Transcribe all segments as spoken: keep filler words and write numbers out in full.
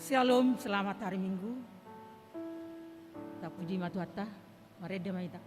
Syalom, selamat hari Minggu. Tapuji ma Tuhanta, marende ma hita.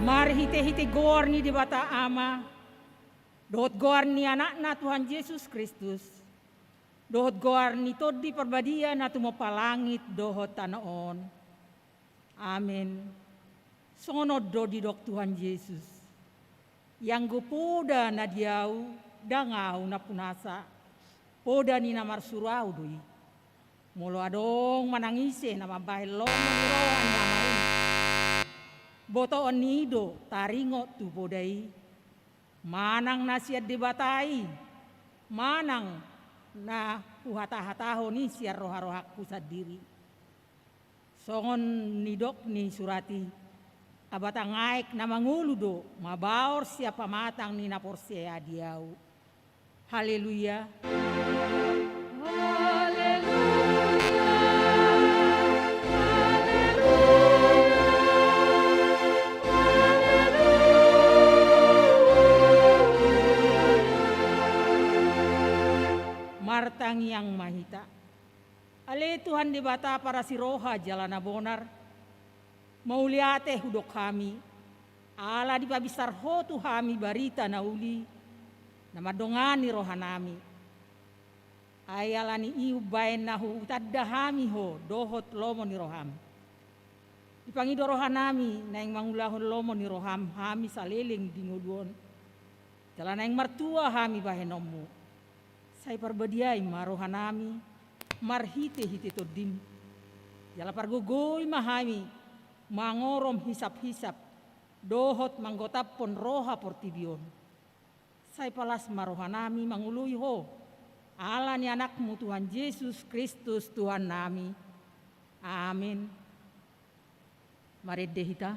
Marhite-hite goar ni Debata Ama, dohot goar ni Anakna Tuhan Jesus Kristus, dohot goar ni Tondi Parbadia na tumompa langit dohot tano on. Amen. Songon on do didok Tuhan Jesus: Ianggo poda na di Ahu, ndang Ahu nampunasa, poda ni na marsuru Ahu do i. Molo adong manang ise na mambahen lomo ni roha ni Ama i, botoon ni i do taringot tu poda i, manang na sian Debata i, manang na huhatahatahon i sian roharohangku sandiri. Songon nidok ni surat i: Habatang aek na mangolu do mabaor sian pamatang ni na porsea di Ahu. Haleluya. Haleluya. Haleluya. Haleluya. Martangiang ma hita. Ale Tuhan Debata parasi roha jala na bonar, mauliate hudok hami, ala dipabinsar Ho tu hami barita na uli, na mandongani rohanami. Ai ala ni i umbahen na hutanda hami Ho dohot lomo ni roham. Dipangido rohanami naeng mangulahon lomo ni roham hami saleleng di ngolu on. Jala naeng martua hami bahenonmu. Sai parbadiai ma rohanami marhite-hite Tondim. Jala pargogoi ma hami mangorom hisap-hisap dohot manggotaphon roha portibi on. Sai palas ma rohanami mangoloi Ho, ala ni Anakmu Tuhan Jesus Kristus Tuhannami. Amen. Marende hita.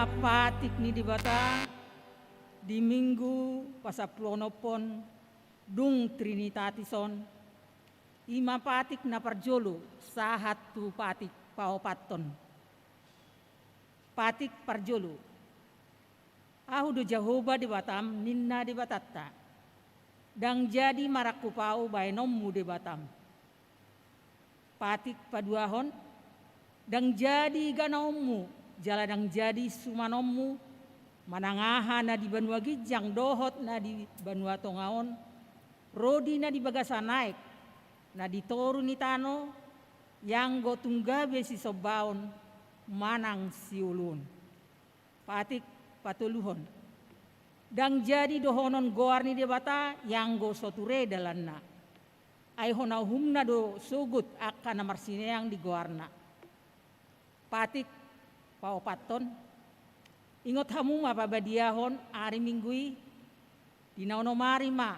Patik ni Debata di Minggu pasampuluonomhon dung Trinitatis on, i ma patik na parjolo sahat tu patik paopathon. Patik parjolo. Ahu do Jahowa Debatam, ninna Debatanta. Ndang jadi marangkup ahu baenonmu Debatam. Patik paduahon. Ndang jadi ganaonmu, jala ndang jadi sumanonmu, manang aha na di banua ginjang dohot na di banua tonga on, ro di na di bagasan aek, na di toru ni tano, ianggo tung gabe sisombaon manang sioloon. Patik patoluhon. Ndang jadi dohonon goar ni Debata, ianggo so ture dalanna. Ai hona uhumna do sogot angka na marsineang di goarna. Patik paopathon. Ingot hamu ma pabadiahon ari Minggu i, di na onom ari ma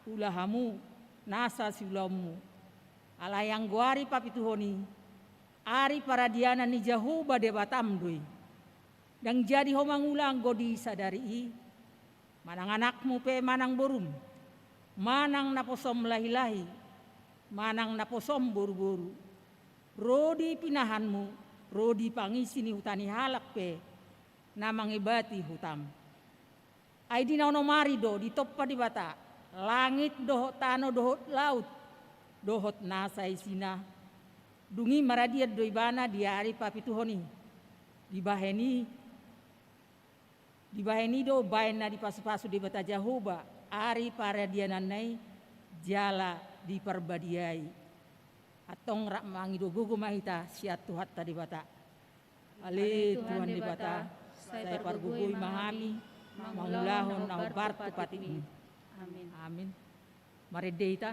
ula hamu nasa siulaonmu. Alai anggo ari papituhon i, ari paradianan ni Jahowa Debatam do i. Ndang jadi ho mangula anggo di sadari i, manang anakmu pe manang borum, manang naposom lahilahi, manang naposom boruboru, ro di pinahanmu, ro di pangisi ni huta ni halak pe, na mangebati hutam. Ai di na onom ari do ditompa Debata langit dohot tano dohot laut, dohot nasa isina. Dung i maradian do ibana di ari papituhon i. Dibahen i, dibahen i do baen na dipasupasu Debata Jahowa ari paradiananna i, jala diparbadiai. Antong rap mangido gogo ma hita sian Tuhanta Debata. Ale Tuhan Debata, sai pargogoi ma hami mangulahon na hombar tu patikmi. Amin. Amin. Marende hita.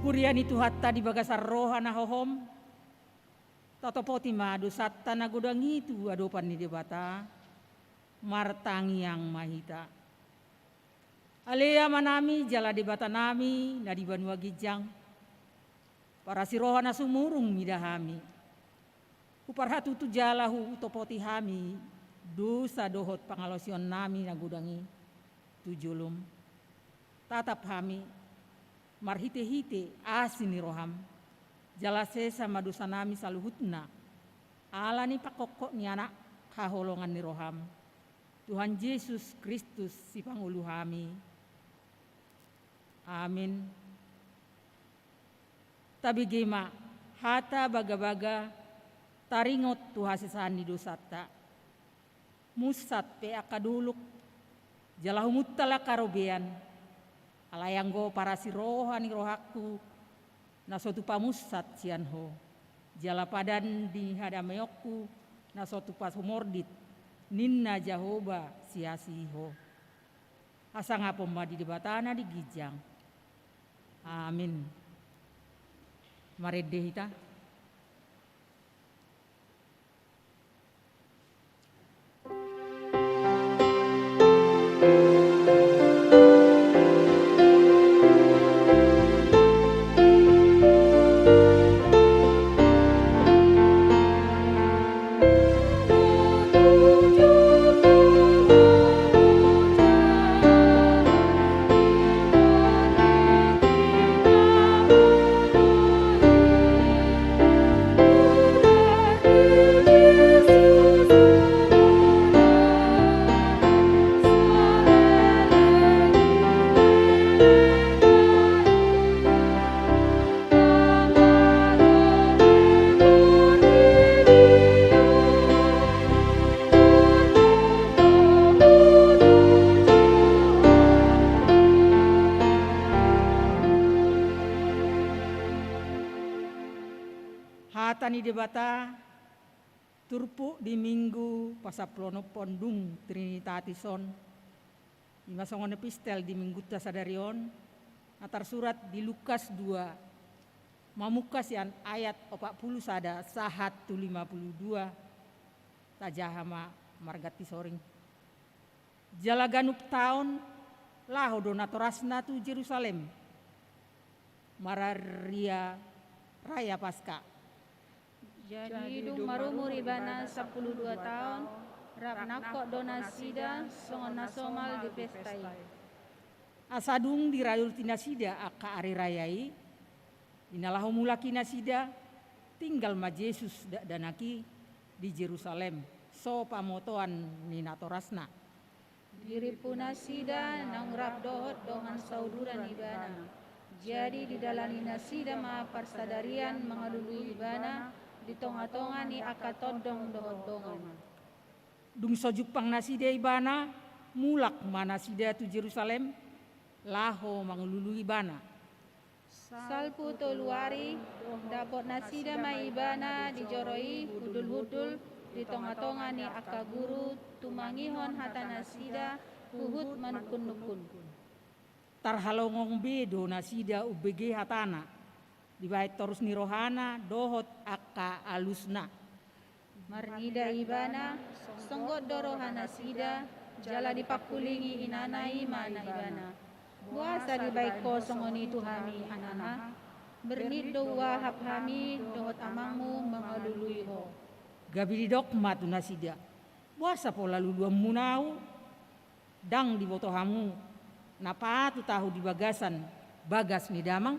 Huria ni Tuhanta di bagasan roha na hohom, tatopoti ma dosanta na godang i tu adopan ni Debata, martangiang ma hita. Ale Amanami jala Debatanami na di banua ginjang, parasi roha na sumurung mida hami. Huparhatutu jala hutopoti hami dosa dohot pangalaosionnami na godang i tu jolom. Tatap hami marhite-hite asi ni roham, jala sesa ma dosanami saluhutna, ala ni pangkophop ni Anak haholongan ni roham, Tuhan Jesus Kristus, Sipangolu hami. Amin. Tabege ma hata bagabaga taringot tu hasesaan ni dosanta. Munsat pe angka dolok, jala humuntal angka robean, alai anggo parasi roha ni rohangku na so tupa munsat sian Ho, jala padan ni hadameonku na so tupa sumordit, ninna Jahowa, siasi Ho. Hasangapon ma di Debata na di ginjang. Amin. Marende hita. Hata ni Debata turpuk di Minggu pasampuluonomhon dung Trinitatis on, i ma songon epistel di Minggunta sadari on, na tarsurat di Lukas dua, mamungka sian ayat opat pulu sada sahat tu lima pulu dua. Tajaha ma marganti soring. Jala ganup taon laho do natorasna tu Jerusalem, marria raya Paska. Jadi dung marumur ibana sampulu dua taon, rap nangkok do nasida songon na somal di pesta i. Asa dung diraduti nasida angka ari raya i, di na laho mulak i nasida, tinggal ma Jesus dakdanak i di Jerusalem, so pamotoan ni natorasna. Dirimpu nasida naung rap dohot dongan sauduran ibana. Jadi didalani nasida ma parsadarian mangalului ibana di tongatonga ni angka tondong dohot dongan. Dung so jumpang nasida ibana, mulak ma nasida tu Jerusalem, laho mangalului ibana. Salpu tolu ari, dapot nasida ma ibana di joro i hundulhundul di tongatonga ni angka guru, tumangihon hata nasida huhut manungkunnungkun. Tarhalongong be do nasida umbege hatana, dibahen torus ni rohana dohot angka alusna. Marnida ibana, songgot do rohanasida, jala dipangkulingi inana i ma na ibana. Boasa dibahen ho songon i tu hami, anakna? Bernit do huahap hami dohot amangmu mangalului ho. Gabe didok ma tu nasida: Boasa pola luluanmuna ahu? Ndang diboto hamu na patut ahu di bagasan bagas ni damang?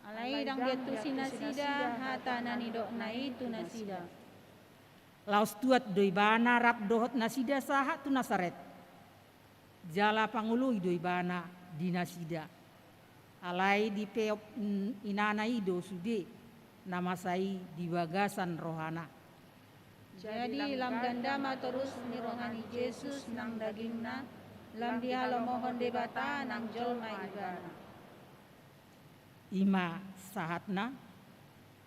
Alai ndang diantusi nasida hata na nidokna i tu nasida. Laos tuat do ibana rap dohot nasida sahat tu Nasaret. Jala pangoloi do ibana di nasida. Alai dipeop, mm, inana i do sude na masa i di bagasan rohana. Jadi lam ganda ma torus ni roha ni Jesus nang dagingna, lam dihalomohon Debata nang jolma ibana. I ma sahatna,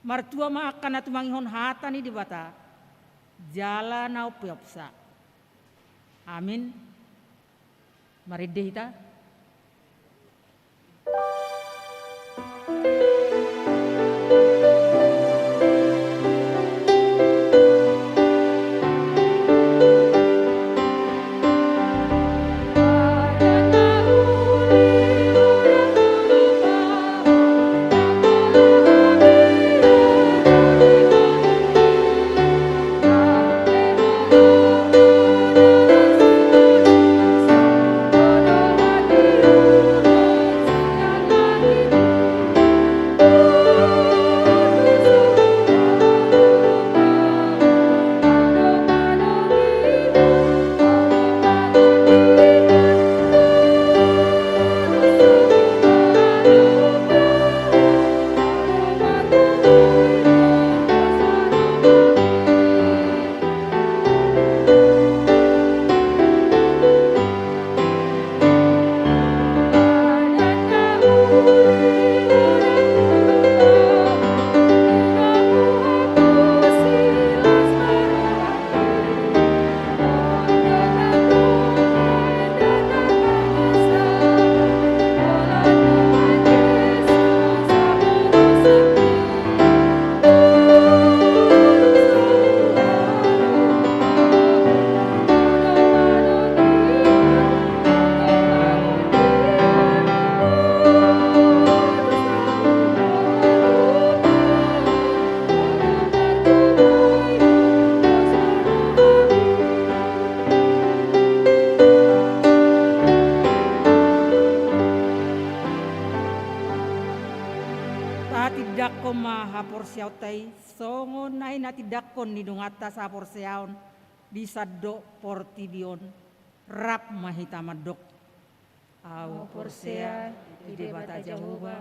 martua ma angka na tumangihon hata ni Debata, jala na umpeopsa. Amin. Marende hita. Siaonta i songon na hinatindangkon ni donganta saporseaon di sandok portibi on. Rap ma hita mandok: Ahu porsea di Debata Jahowa,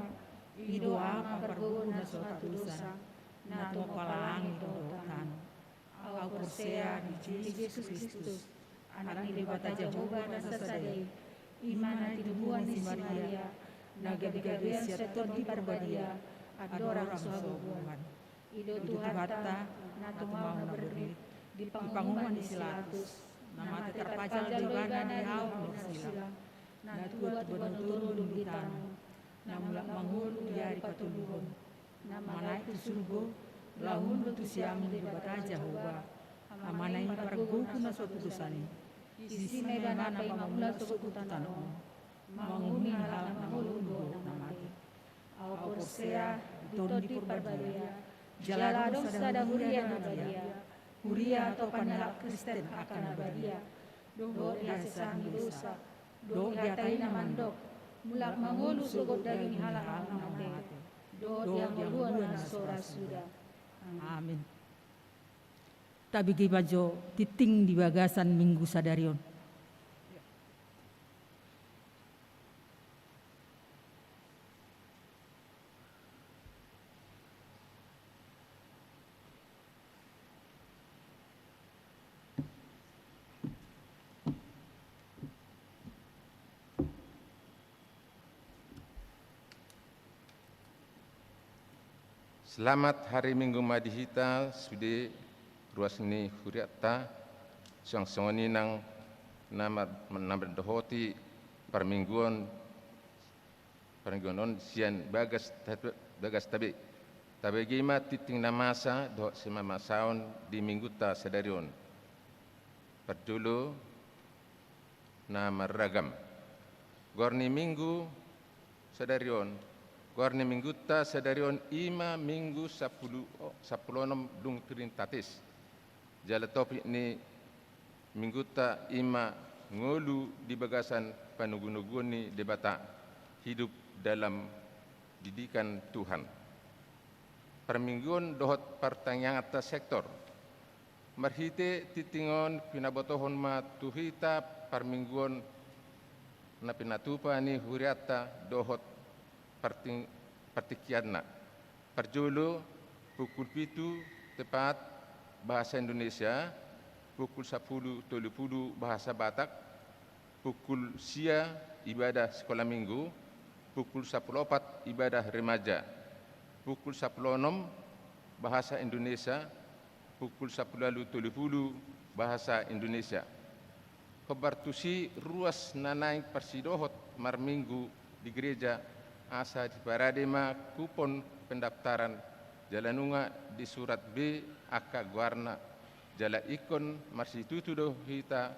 i do Ama pargogo na so tardousa, na tumompa langit dohot tano. Ahu porsea di Jesus Kristus, Anak ni Debata Jahowa na sasada i, i ma na tinodohon ni si Maria, na gabe-gabe sian Tondi Parbadia, andorang so hagogoan. I do Tuhanta, na tumau na berrit, di panguhuman ni si Latus, na mate tarpajal do ibana di hau ni silang, na tua tu banua toru dung ditano, na mulak mangolu di ari patoluhon, na manaek tu surgo, laho hundul tu siamun ni Debata Jahowa, Amana i pargogo na so tardousa i. Disi ma ibana paima mulak sogot tu tano on, manguhumi halak na mangolu dohot na mate. Ahu porsea di Tondi Parbadia, jala adong sada huria na badia, huria hatopan ni halak Kristen angka na badia, dohot di hasesaan ni dosa, dohot di hata i na mandok: Mulak mangolu sogot daging ni halak na mate, dohot di hangoluan na so ra suda. Amin. Tabege ma jo tingting di bagasan Minggu sadari on. Selamat hari Minggu ma di hita sude ruas ni hurianta. Suang songon i nang na mar-, na mandohoti parmingguon, parmingguon on sian bagas ta-, bagas tabe. Tabege ma tingting na masa dohot simamasaon di Minggunta sadari on. Parjolo, na marragam. Goar ni Minggu sadari on, goar ni Minggunta sadari on i ma Minggu sampulu, sampulu onom dung Trinitatis. Jala topik ni Minggunta i ma ngolu di bagasan panogunoguon ni Debata, hidup dalam didikan Tuhan. Parmingguon dohot partangianganta sektor. Marhite tingting on pinabotohon ma tu hita parmingguon na pinatupa ni hurianta dohot parting-, partingkianna. Parjolo, pukul pitu tepat bahasa Indonesia, pukul sampulu tolu pulu bahasa Batak, pukul sia ibadah sekolah minggu, pukul sampulu opat ibadah remaja, pukul sampulu onom bahasa Indonesia, pukul sampulu ualu tolu pulu bahasa Indonesia. Hombar tusi ruas na naeng parsidohot marminggu di gereja, asa diparade ma kupon pendaftaran, jala nunga disurat be angka goarna, jala ingkon marsitutu do hita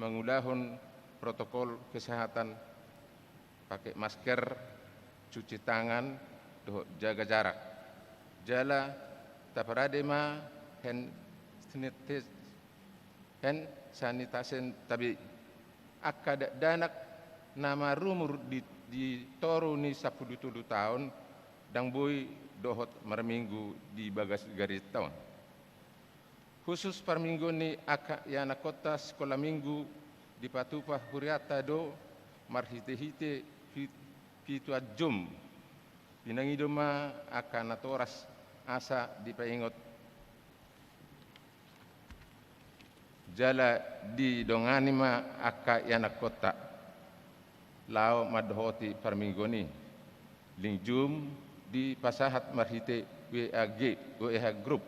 mangulahon protokol kesehatan, pake masker, cuci tangan, dohot jaga jarak. Jala taparade ma hand sanitiz-, hand sanitizer tabe. Angka dakdanak na marumur di, di toru ni sampulu tolu taon, ndang boi dohot marminggu di bagas garita on. Khusus parmingguon ni angka ianakhonta sikola minggu dipatupa hurianta do marhitehite pi-, pituan Zoom. Pinangido ma angka natoras asa dipaingot jala didongani ma angka ianakhonta laho mandohoti parmingguon i. Link Zoom dipasahat marhite W A G, W A H group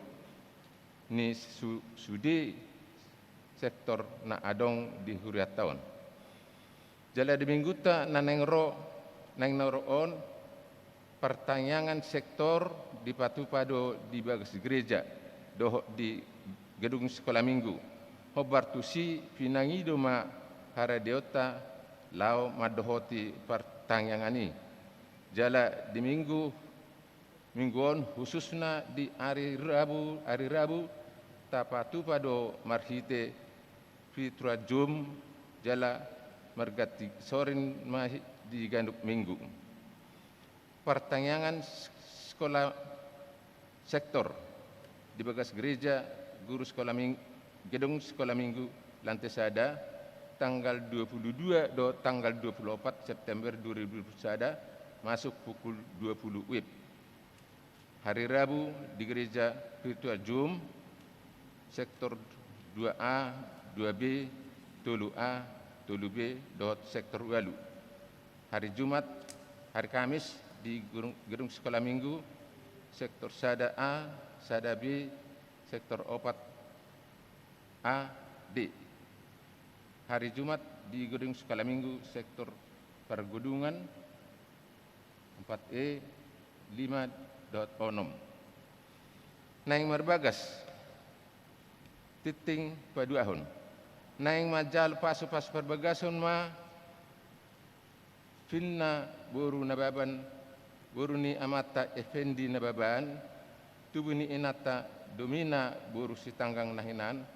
ni su-, sude sektor na adong di hurianta on. Jala di minggunta na naeng ro, naeng na ro on, partangiangan sektor dipatupa do di bagas gereja dohot di gedung sikola minggu. Hombar tusi pinangido ma haradeonta laho mandohoti partangiangan i. Jala di minggu, minggu on, khususna di ari Rabu, ari Rabu, tapatupa do marhite pituan Zoom, jala marganti sorin ma hi-, di ganup minggu. Partangiangan s-, sikola, Sektor di bagas gereja, guru sekolah ming-, gedung sekolah minggu lantai sada, tanggal dua puluh dua dohot tanggal dua puluh opat September dua ribu dua puluh sada, masuk pukul dua puluh wib. Hari Rabu di gereja virtual Zoom, sektor dua A, dua B, tolu A, tolu B, dohot sektor ualu. Hari Jumat, hari Kamis di gedung, gedung sekolah minggu, sektor sada A, sada B, sektor opat A, D. Hari Jumat di gedung sekolah minggu, sektor pergudungan, empat E, lima dohot onom. Naeng marbagas, tingting paduahon. Naeng manjalo pasupasu parbagason ma Finna boru Nababan, boru ni amanta Effendi Nababan, tubu ni inanta Domina boru Sitanggang na hinan,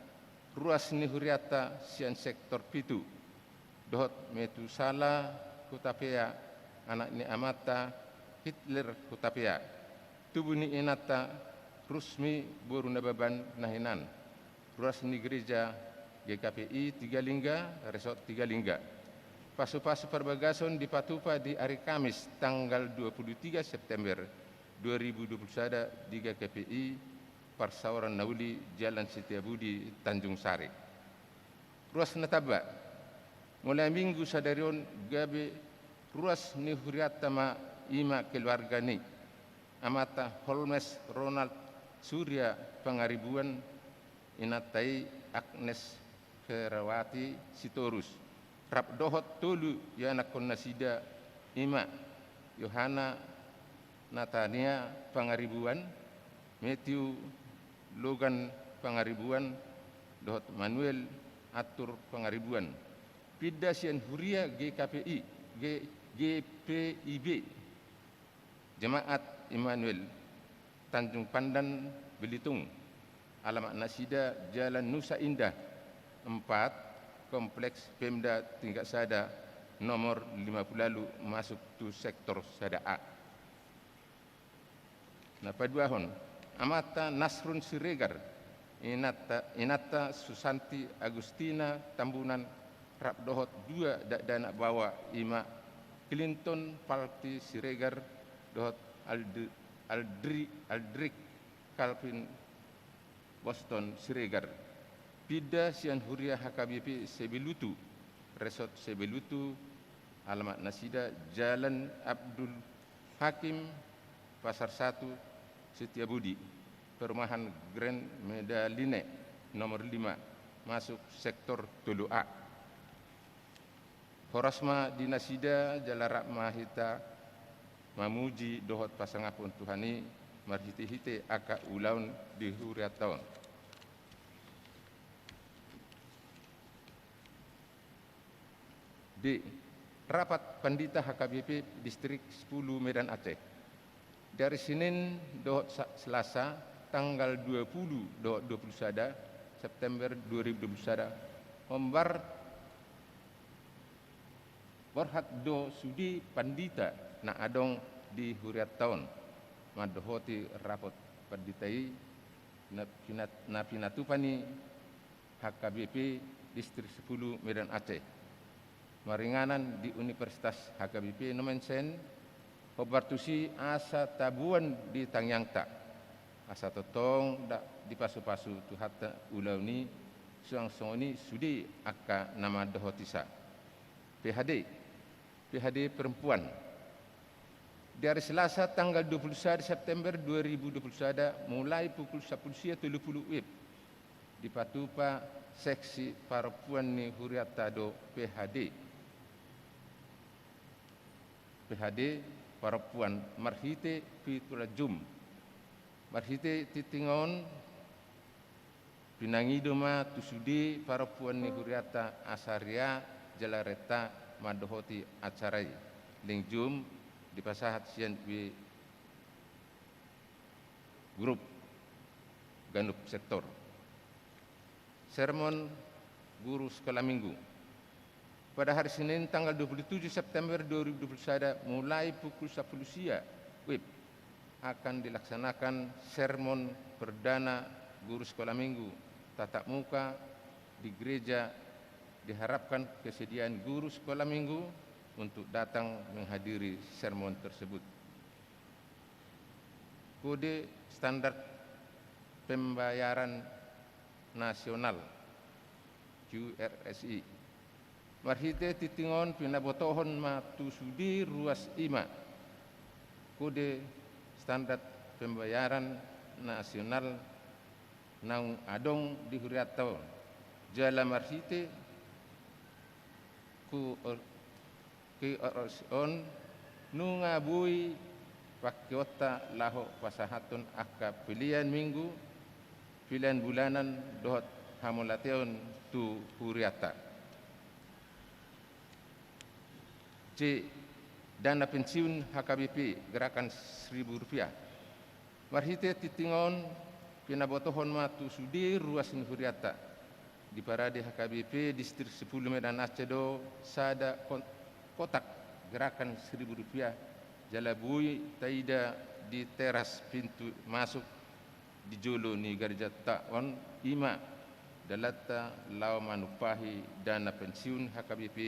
ruas ni hurianta sian sektor pitu, dohot Metusala Hutapea, anak ni amanta Hitler Hutapea, tubu ni inanta Rusmi boru Nababan na hinan, ruas ni gereja G K P I Tiga Lingga, Resort Tiga Lingga. Pasupasu parbagason dipatupa di ari Kamis tanggal dua puluh tiga September dua ribu dua puluh sada di G K P I Parsaoran Na Uli, Jalan Setiabudi, Tanjung Sari. Ruas na tamba, mulai Minggu sadari on gabe ruas ni hurianta ma, i ma keluarga ni amanta Holmes Ronald Surya Pangaribuan, inanta i Agnes Ferawati Sitorus, rap dohot tolu ianakkon nasida, i ma Yohana Natania Pangaribuan, Matthew Logan Pangaribuan, dohot Manuel Arthur Pangaribuan. Pinda sian huria G K P I, G-, G P I B, Jemaat Immanuel, Tanjung Pandan, Belitung. Alamat nasida Jalan Nusa Indah empat, Kompleks Pemda tingkat sada, nomor lima puluh ualu, masuk tu sektor sada A. Na paduahon, amanta Nasrun Siregar, inanta, inanta Susanti Agustina Tambunan, rap dohot dua dakdanak baoa, i ma Clinton Palti Siregar dohot Aldri-, Aldri-, Aldrik Calvin Boston Siregar. Pinda sian huria H K B P Sebelutu, Resort Sebelutu, alamat nasida Jalan Abdul Hakim, Pasar Satu, Setiabudi, perumahan Grand Medaline, nomor lima, masuk sektor tolu A. Horas ma di nasida, jala rap ma hita mamuji dohot pasangaphon Tuhan i marhitehite angka ulaon di hurianta on. D. Rapat Pandita H K B P Distrik Sepuluh Medan Aceh. Dari Senin dohot Sa-, Selasa, tanggal dua puluh dohot dua puluh sada September dua ribu dua puluh sada, hombar borhat do sude pandita na adong di hurianta on mandohoti rapot pandita i na pinat-, na pinatupa ni H K B P Distrik Sepuluh Medan Aceh, maringanan di Universitas H K B P Nommensen, hombar tusi asa taboan di tangiangta, asa tongtong da-, dipasupasu Tuhanta ulaon i, suang songon i sude angka na mandohotisa. P H D, P H D perempuan. Di hari Selasa tanggal dua puluh sada September dua ribu dua puluh sada, mulai pukul sampulu sia tolu pulu wib, dipatupa seksi parompuan ni hurianta do P H D. P H D parompuan marhite virtual Zoom. Marhite tingting on, pinangido ma tu sude parompuan ni hurianta asa ria jala renta mandohoti acara i. Link Zoom dipasahat sian W grup ganup sektor. Sermon guru sekolah minggu. Pada hari Senin tanggal dua puluh tujuh September dua ribu dua puluh sada, mulai pukul sampulu sia wib, akan dilaksanakan sermon perdana guru sekolah minggu tatap muka di gereja. Diharapkan kesediaan guru sekolah minggu untuk datang menghadiri sermon tersebut. Kode standar pembayaran nasional, Q R S I. Marhite tingting on pinabotohon ma tu sude ruas i ma kode standar pembayaran nasional naung adong di hurianta on. Jala marhite Q R, Q R S I on nunga boi pangkeonta laho pasahathon angka pelean minggu, pelean bulanan dohot hamauliateon tu hurianta. C. Dana pensiun H K B P, gerakan seribu rupiah. Marhite tingting on pinabotohon ma tu sude ruas ni hurianta. Diparade H K B P Distrik Sepuluh Medan Aceh do sada kon-, kotak gerakan seribu rupiah, jala boi taida di teras pintu masuk di jolo ni garejanta on, i ma dalanta laho manumpahi dana pensiun H K B P.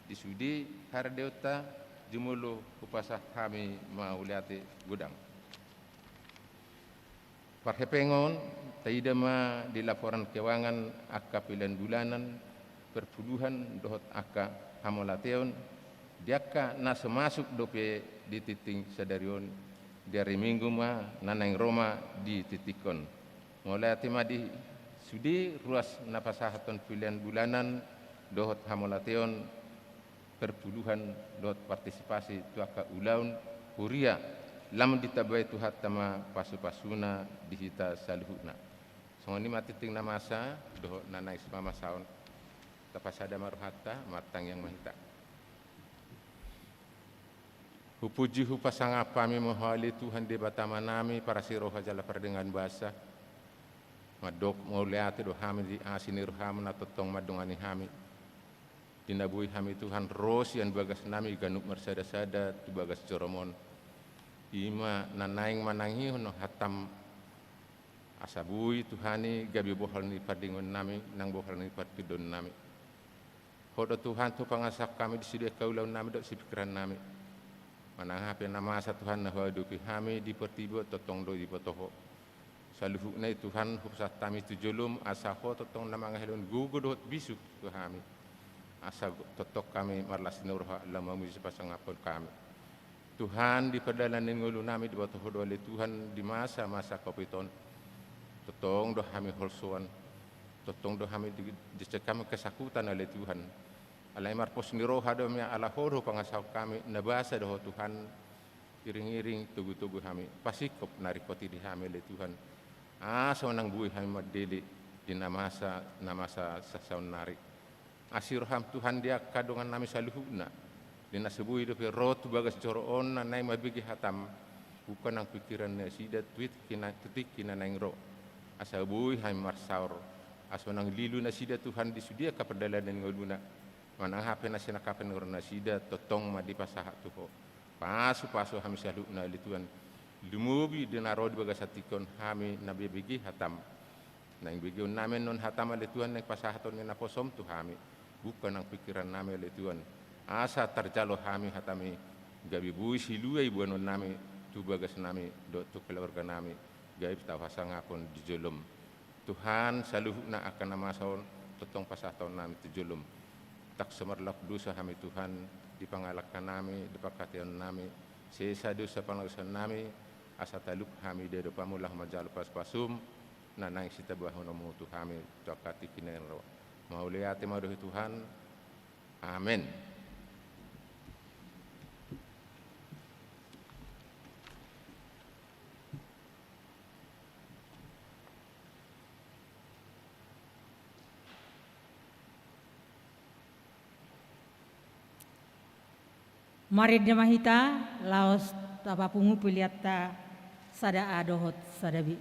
Di sude haradeonta, jumolo hupasahat hami mauliate godang. Parhepeng on, taida ma di laporan keuangan angka pelean bulanan, perpuluhan dohot angka hamauliateon, di angka na so masuk dope di tingting sadari on, di ari Minggu ma na naeng ro ma di tingting on. Mauliate ma di sude ruas na pasahathon pelean bulanan dohot hamauliateon, perpuluhan dohot partisipasi tu angka ulaon huria, lam ditambai Tuhanta ma pasupasuna di hita saluhutna. Songon i ma tingting na masa dohot na naeng simamasahon. Tapasada ma rohanta, martangiang ma hita. Hupuji hupasangap hami ma Ho ale Tuhan Debata Amanami, parasi roha jala pardenggan basa. Mandok mauliate do hami di asi ni roham na tongtong mandongani hami. Di na boi hami Tuhan ro sian bagasnami ganup marsadasada tu bagas joroM on. I ma na naeng manangihon hatam, asa boi Tuhan i gabe bohal ni pardengannami nang bohal ni parpindaonnami. Ho do Tuhan tu pangasahon hami di sude angka ulaonnami dohot sipingkirannami. Manang aha pe na masa Tuhan na huadopi hami di portibi on tongtong do diboto Ho. Saluhutna i Tuhan hupasahat hami tu joloM asa Ho tongtong na mangahelon gogo dohot bisuk tu hami. Asa tongtong hami marlas ni roha laho mamuji pasangaphon hami. Tuhan, di pardalanan ni ngolunami diboto Ho do ale Tuhan di masa-masa Covid on. Tongtong do hami holsoan, tongtong do hami di, dicek hami kesakitan ale Tuhan. Alai marpos ni roha do hami ala Ho do pangasahon hami, na basa do Ho Tuhan, iring-iring togu-togu hami, pasingkop na ringkot i di hami ale Tuhan. Asa unang boi hami mandele di na masa, na masa sa-, saonnari. Asi roham Tuhan di angka dongannami saluhutna, di na so boi dope ro tu bagas joro on na naeng mambege hataM, buka nang pingkiran nasida tu tingki na, tu tingki na naeng ro. Asa boi hami marsaor, asa unang lilu nasida Tuhan di sude angka pardalanan ni ngoluna. Manang aha pe na sinangkapan ni roha nasida tongtong ma dipasahat tu Ho. Pasu-pasu hami saluhutna ale Tuhan. Lumobi di na ro di bagasan tingki on hami na bebege hataM. Naeng begeonnami annon hataM ale Tuhan, naeng pasahaton ni naposoM tu hami. Buka nang pingkirannami ale Tuhan. Asa tarjalo hami hataM i, gabe boi silua i boanonnami tu bagasnami dohot tu keluarganami, gabe tau hasangapon di joloM. Tuhan, saluhutna angka na masa on tongtong pasahatonnami tu joloM. Ndang so marlaok dosa hami Tuhan, di pangalangkanami, di pangkataiononnami, sesa dosa panagosonnami, asa talup hami di adopanMu laho manjalo pasu-pasuM, na naeng sitabahononMu tu hami tu angka tingki na naeng ro. Mauliate ma di Ho Tuhan. Amen. Marende ma hita, laos tapapungu peleanta sada A dohot sada B.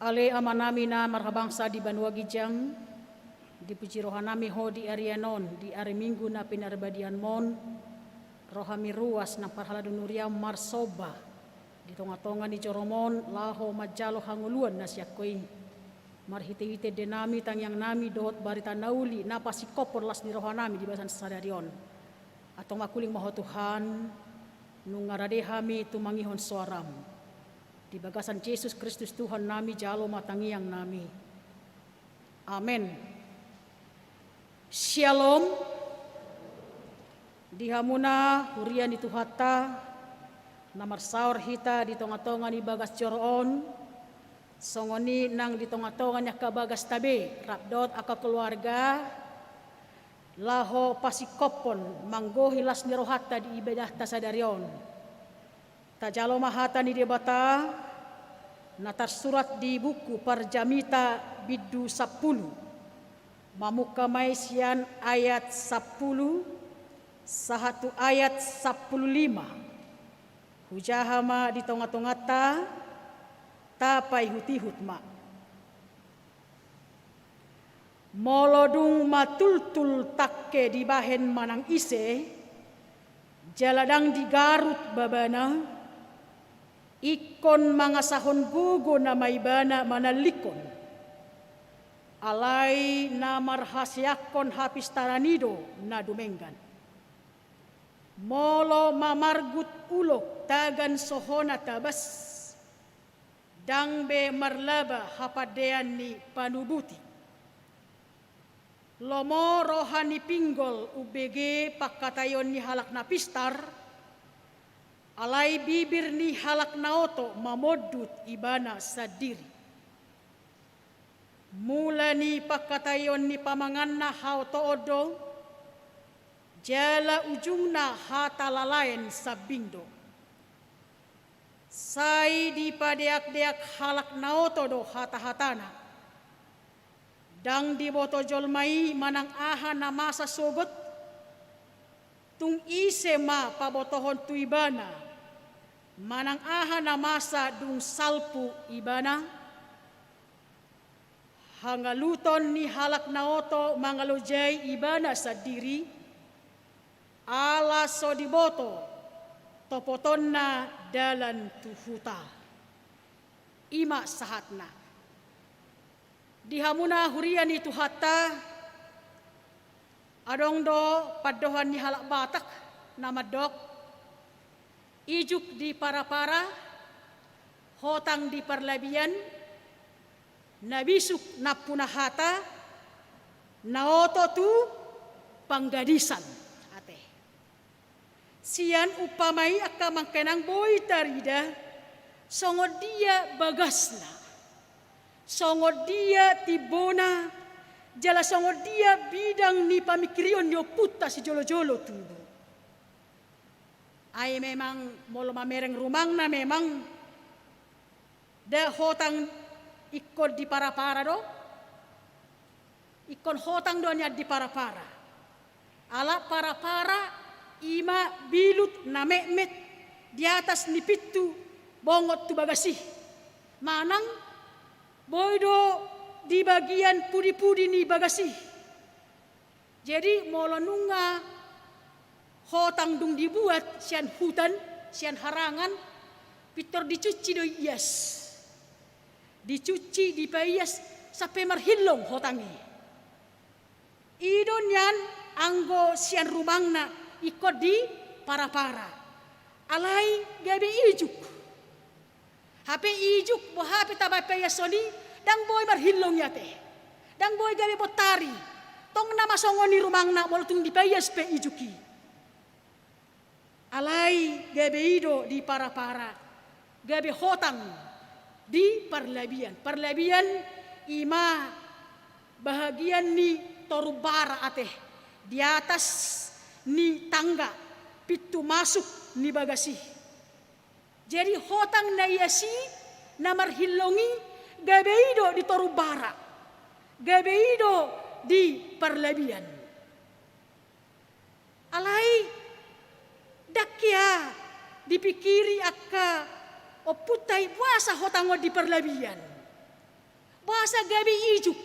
Ale Amanami na marhabangsa di banua ginjang, dipuji rohanami Ho di arian on, di ari Minggu na pinarbadianmon. Rohami ruas nang parhalado nuriam marsomba di tongatonga ni joroMon, laho manjalo hangoluan na sian Ho i. Marhitehite endenami, tangiangnami dohot barita na uli na pasingkophon las ni rohanami di bagasan sadari on. Antong mangkuling ma Ho Tuhan, nunga rade hami tumangihon soaram. Di bagasan Jesus Kristus Tuhannami, jalo ma tangiangnami. Amen. Syalom. Di hamuna huria ni Tuhanta, na marsaor hita di tongatonga ni bagas joro on, songon i nang di tongatonga ni angka bagasta be, rap dohot angka keluarga, laho pasingkophon manggohi las ni rohanta di ibadahta sadari on. Tajalo ma hata ni Debata, na tarsurat di buku Parjamita bindu sampulu. Mamungka ma i sian ayat sampulu, sahat tu ayat sampulu lima. Hujaha ma di tongatonganta, tapaihutihut ma. Molo dung matultul tangke dibahen manang ise, jala ndang digarut babana, ingkon mangasahon gogo nama ibana manallikkon. Alai na marhaseangkon hapistaran i do na dumenggan. Molo mamargut ulok tagan sohona tabas, ndang be marlaba hapandean ni panubuti. Lomo roha ni pinggol umbege pangkataion ni halak na pistar, alai bibir ni halak na oto mamondut ibana sandiri. Mula ni pangkataion ni pamanganna haotoon do, jala ujungna hatalalaen sambing do. Sai dipadeakdeak halak na oto do hatahatana. Ndang diboto jolma i manang aha na masa sogot, tung ise ma pabotohon tu ibana, manang aha na masa dung salpu ibana? Hangaluton ni halak na oto mangalojai ibana sandiri, ala so diboto topotonna dalan tu huta. I ma sahatna. Di hamuna huria ni Tuhanta, adong do pandohan ni halak Batak na mandok, ijuk di parapara, hotang di parlabian, na bisuk nampuna hata, na oto tu panggadisan. Ate. Sian umpama i angka amang inang boi tarida, songon dia bagasna, songon dia timbona, jala songon dia bidang ni pamingkirion ni ompunta sijolojolo tubu. Ai memang molo mamereng rumangna memang, nda hotang ingkon di parapara do, ingkon hotang do nian di parapara. Ala parapara i ma bilut na metmet di atas ni pintu bongot tu bagas i. Manang boi do di bagian pudipudi ni bagas i. Jadi molo nunga hotang dung dibuat sian hutan, sian harangan, pintor dicuci do ias. Dicuci, dipaias, sampe marhillong hotang i. I do nian anggo sian rumangna ingkon di parapara. Alai gabe ijuk. Hape ijuk, boha pe taba paias on i, ndang boi marhillong i ate. Ndang boi gabe bontari. Tong nama songon i rumangna molo tung dipaias pe ijuk i. Alai gabe i do di parapara, gabe hotang di parlabian. Parlabian i ma bahagian ni toru bara ate, di atas ni tangga pintu masuk ni bagas i. Jadi hotang na ias i na marhillong i gabe i do di toru bara, gabe i do di parlabian. Alai ndang hea dipingkiri angka ompunta i boasa hotang on di parlabian. Boasa gabe ijuk?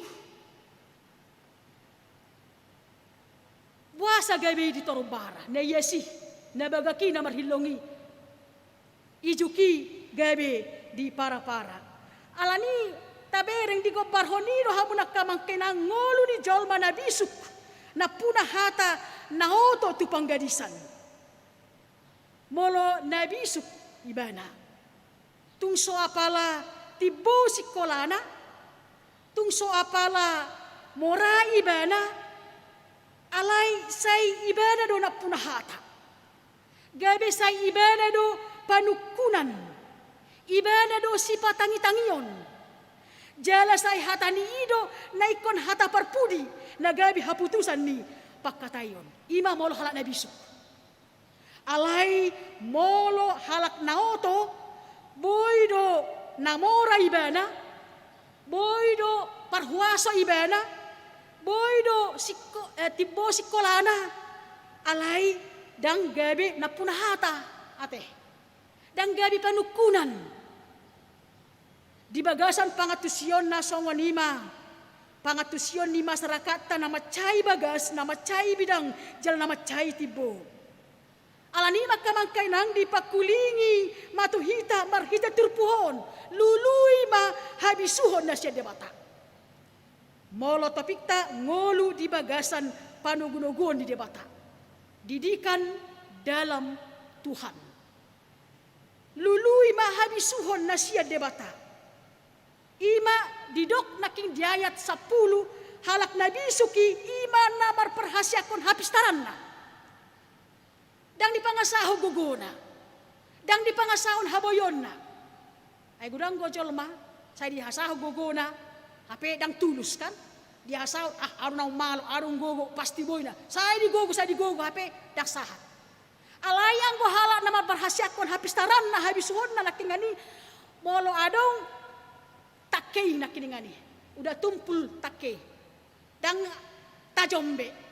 Boasa gabe i di toru bara, na ias i, na bagak i, na marhillong i? Ijuk i gabe di parapara. Alani i tabereng digombarhon i do hamu angka amang inang, ngolu ni jolma na bisuk, nampuna hata, na oto tu panggadisan. Molo na bisuk ibana, tung so apala timbo singkolana, tung so apala mora ibana, alai sai ibana do nampuna hata. Gabe sai ibana do panungkunan, ibana do sipatangitangion. Jala sai hata ni i do na ingkon hata parpudi, na gabe haputusan ni pangkataion. I ma molo halak na bisuk. Alai molo halak na oto, boi do na mora ibana, boi do parhuaso ibana, boi do singko-, eh, timbo singkolana, alai ndang gabe nampuna hata, ate. Ndang gabe panungkunan. Di bagasan pangantusion na songon i ma, pangantusion ni masyarakatta na mansai bagas, na mansai bidang, jala na mansai timbo. Alani i ma angka amang inang, dipangkulingi ma tu hita marhite turpuk on, lului ma habisuhon na sian Debata. Molo topikta ngolu di bagasan panogunoguon ni Debata, didikan dalam Tuhan. Lului ma habisuhon na sian Debata. I ma didok nangkin di ayat sampulu, halak na bisuk i, i ma na marparhaseangkon hapistaranna. Ndang dipangasahon gogona, ndang dipangasahon haboionna. Ai godang do jolma sai dihasahon gogona, hape ndang tulus kan. Dihasahon, ah, adong na ummalo, adong gogo, pasti boina. Sai digogo, sai digogo, hape ndang sahat. Alai anggo halak na marparhaseangkon hapistaranna, habisuhonna nangkiningan i, molo adong tangke i nangkiningan i, udah tumpul tangke, ndang tajom be.